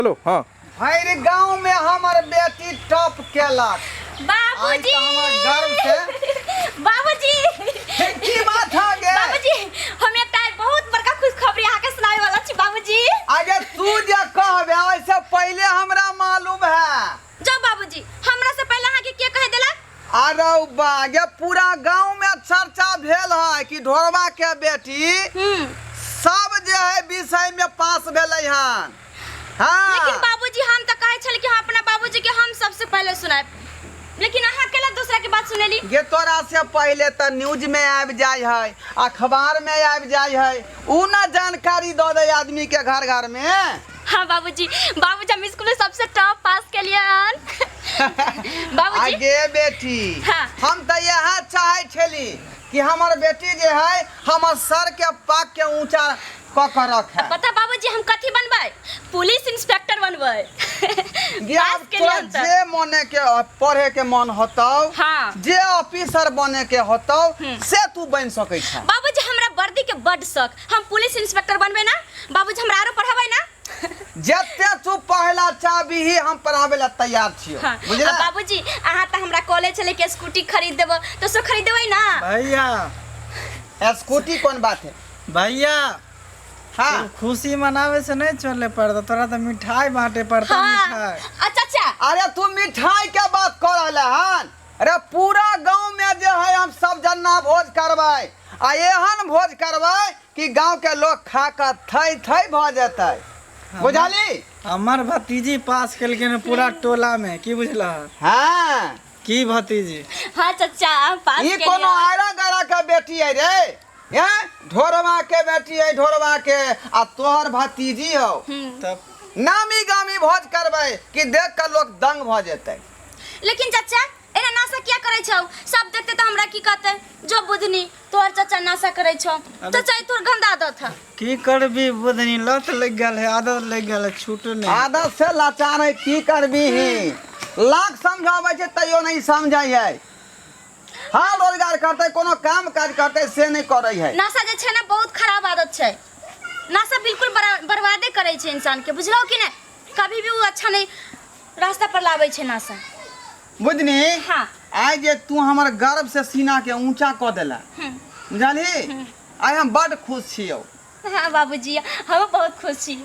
Hello हाँ। भरि गांव में हमर बेटी टॉप केलक। बाबूजी, आइ तऽ हमर गर्व से। बाबूजी, हे, की बात है गे? बाबूजी, हम एकटा बहुत बड़का खुशखबरी अहाँके सुनावे वाला छी बाबूजी। अरे तू जे कहबे ओहिसे पहिले हमरा मालूम है। जाओ बाबूजी, हमरा से पहले अहाँके के कह देलक? अरे बा ये पूरा गांव में चर्चा भेल है कि ढोरबा के बेटी सब जे है विषय में पास भेलै हन। हाँ। लेकिन बाबूजी, हम तो कहे छल कि हम अपना बाबूजी के हम सबसे पहले सुनाए, लेकिन अहाँ केला दूसरा के बात सुनेली? ये तोरा से पहले तो न्यूज में आबि जाय है, अखबार में आबि जाय है, उ ना जानकारी दऽ दे आदमी के घर घर में। हाँ बाबूजी, बाबूजी हम स्कूल में सबसे टॉप पास के लिए हन। बाबूजी। आगे बेटी। हाँ। हम तो यह चाहे छली कि हमर बेटी जे है हमर सर के पाक के ऊंचा क के रखे। पता बाबूजी हम कथी बनबै? पुलिस इंस्पेक्टर बनबै। गे आब पास के तोरा लिए हम तऽ। जे मने के पढ़े के मन होतौ, हाँ। जे ऑफिसर बने के होतौ से तू बन सकै छ। बाबूजी हमरा वर्दी के बड शौक, हम पुलिस इंस्पेक्टर बनबै ना बाबूजी, हमरा आरो पढ़ाबै ना? जते तू पढ़ला चाहबी हम पढ़ाबै ला तैयार छियो। हाँ। बुझला? आ बाबूजी अहाँ तऽ हमरा कॉलेज चले के स्कूटी खरीद देबो तऽ सो खरीद देबै ना? भैया। स्कूटी कोन बात है भैया? हाँ। खुशी मनावे से नहीं चले पड़ता, तोरा तो मिठाई बांटे पड़ता। हाँ। मिठाई। अच्छा अच्छा। अरे तू मिठाई के बात कर रहले हन? अरे पूरा गांव में जे है हम सब जना भोज करबै, आ एहन भोज करबै कि गांव के लोग खा के थई थई भ जेतै। बुझली? हमर भतीजी पास केलखिन पूरा टोला में, की बुझला? हाँ। की भतीजी? हाँ चाचा, हम पास ई केलियै। कोनो आयरा गरा के बेटी है रे, हैं? ढोरवा के बेटी है, ढोरवा के, आ तोहर भतीजी हो। तब नामी गामी भोज करबै कि देख के लोग दंग भ जेतै। लेकिन चाचा एना नाशा किया करै छौ? सब देखते तऽ हमरा की कहतै? जो बुधनी तोहर चाचा नाशा करै छौ। चाचा ई तोहर गंदा आदत है। की करबी बुधनी, लत लग गेल है, आदत लग गेल है, छूट नहीं। आदत से लाचार है, की करबी ही? लाख समझाबै छै तैयो नहीं समझै है। हाल रोजगार करतै, कोनो काम काज करतै से नहीं करै है। नाशा जे छै ना बहुत खराब आदत छै। नाशा बिल्कुल बर्बादे करै छै इंसान के, बुझलौ कि नहीं? कभी भी वो अच्छा नहीं रास्ता पर लाबै छै नाशा। बुझनी? हाँ। आइ जे तू हमर गर्व से सीना के ऊंचा क देला, बुझलही? आइ हम बड खुश छियौ। हाँ बाबूजी, हम बहुत खुश छी।